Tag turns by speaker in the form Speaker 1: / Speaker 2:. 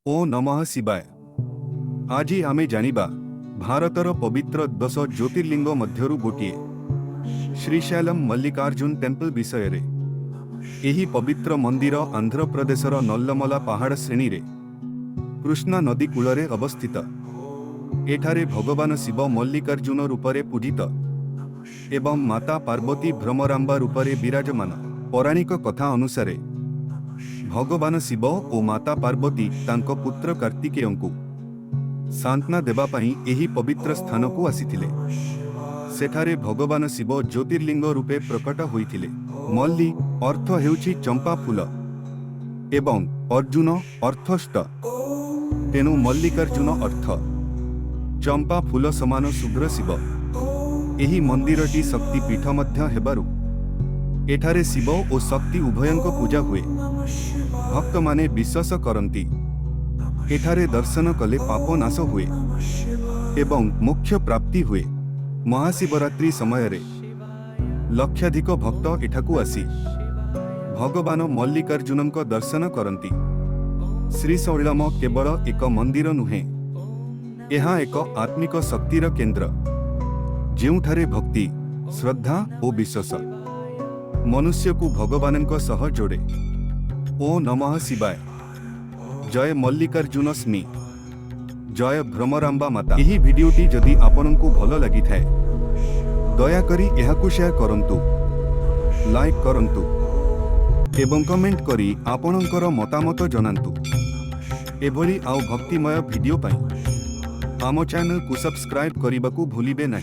Speaker 1: ଓଁ ନମଃ ଶିବାୟ। ଆଜି ଆମେ ଜାଣିବା ଭାରତର ପବିତ୍ର 10 ଜ୍ୟୋତିର୍ଲିଙ୍ଗ ମଧ୍ୟରୁ ଗୋଟିଏ ଶ୍ରୀଶୈଲମ ମଲ୍ଲିକାର୍ଜୁନ ଟେମ୍ପଲ ବିଷୟରେ। ଏହି ପବିତ୍ର ମନ୍ଦିର ଆନ୍ଧ୍ରପ୍ରଦେଶର ନଲ୍ଲମଲା ପାହାଡ଼ ଶ୍ରେଣୀରେ କୃଷ୍ଣା ନଦୀ କୂଳରେ ଅବସ୍ଥିତ। ଏଠାରେ ଭଗବାନ ଶିବ ମଲ୍ଲିକାର୍ଜୁନ ରୂପରେ ପୂଜିତ ଏବଂ ମାତା ପାର୍ବତୀ ଭ୍ରମରାମ୍ବା ରୂପରେ ବିରାଜମାନ। ପୌରାଣିକ କଥା ଅନୁସାରେ, ଭଗବାନ ଶିବ ଓ ମାତା ପାର୍ବତୀ ତାଙ୍କ ପୁତ୍ର କାର୍ତ୍ତିକେୟଙ୍କୁ ସାନ୍ତ୍ୱନା ଦେବା ପାଇଁ ଏହି ପବିତ୍ର ସ୍ଥାନକୁ ଆସିଥିଲେ। ସେଠାରେ ଭଗବାନ ଶିବ ଜ୍ୟୋତିର୍ଲିଙ୍ଗ ରୂପେ ପ୍ରକଟ ହୋଇଥିଲେ। ମଲ୍ଲି ଅର୍ଥ ହେଉଛି ଚମ୍ପା ଫୁଲ ଏବଂ ଅର୍ଜୁନ ଅର୍ଥ ଶୁଭ୍ର। ତେଣୁ ମଲ୍ଲିକାର୍ଜୁନ ଅର୍ଥ ଚମ୍ପା ଫୁଲ ସମାନ ଶୁଭ୍ର ଶିବ। ଏହି ମନ୍ଦିରଟି ଶକ୍ତି ପୀଠ ମଧ୍ୟ ହେବାରୁ ଏଠାରେ ଶିବ ଓ ଶକ୍ତି ଉଭୟଙ୍କ ପୂଜା ହୁଏ। ଭକ୍ତମାନେ ବିଶ୍ୱାସ କରନ୍ତି, ଏଠାରେ ଦର୍ଶନ କଲେ ପାପ ନାଶ ହୁଏ ଏବଂ ମୋକ୍ଷ ପ୍ରାପ୍ତି ହୁଏ। ମହାଶିବରାତ୍ରି ସମୟରେ ଲକ୍ଷାଧିକ ଭକ୍ତ ଏଠାକୁ ଆସି ଭଗବାନ ମଲ୍ଲିକାର୍ଜୁନଙ୍କ ଦର୍ଶନ କରନ୍ତି। ଶ୍ରୀଶୈଳମ କେବଳ ଏକ ମନ୍ଦିର ନୁହେଁ, ଏହା ଏକ ଆତ୍ମିକ ଶକ୍ତିର କେନ୍ଦ୍ର, ଯେଉଁଠାରେ ଭକ୍ତି, ଶ୍ରଦ୍ଧା ଓ ବିଶ୍ୱାସ ମନୁଷ୍ୟକୁ ଭଗବାନଙ୍କ ସହ ଯୋଡ଼େ। ଓଁ ନମଃ ଶିବାୟ। ଜୟ ମଲ୍ଲିକାର୍ଜୁନ ସ୍ୱାମୀ। ଜୟ ଭ୍ରମରାମ୍ବା ମାତା। ଏହି ଭିଡିଓଟି ଯଦି ଆପଣଙ୍କୁ ଭଲ ଲାଗିଥାଏ, ଦୟାକରି ଏହାକୁ ସେୟାର କରନ୍ତୁ, ଲାଇକ୍ କରନ୍ତୁ ଏବଂ କମେଣ୍ଟ କରି ଆପଣଙ୍କର ମତାମତ ଜଣାନ୍ତୁ। ଏଭଳି ଆଉ ଭକ୍ତିମୟ ଭିଡିଓ ପାଇଁ ଆମ ଚ୍ୟାନେଲକୁ ସବସ୍କ୍ରାଇବ୍ କରିବାକୁ ଭୁଲିବେ ନାହିଁ।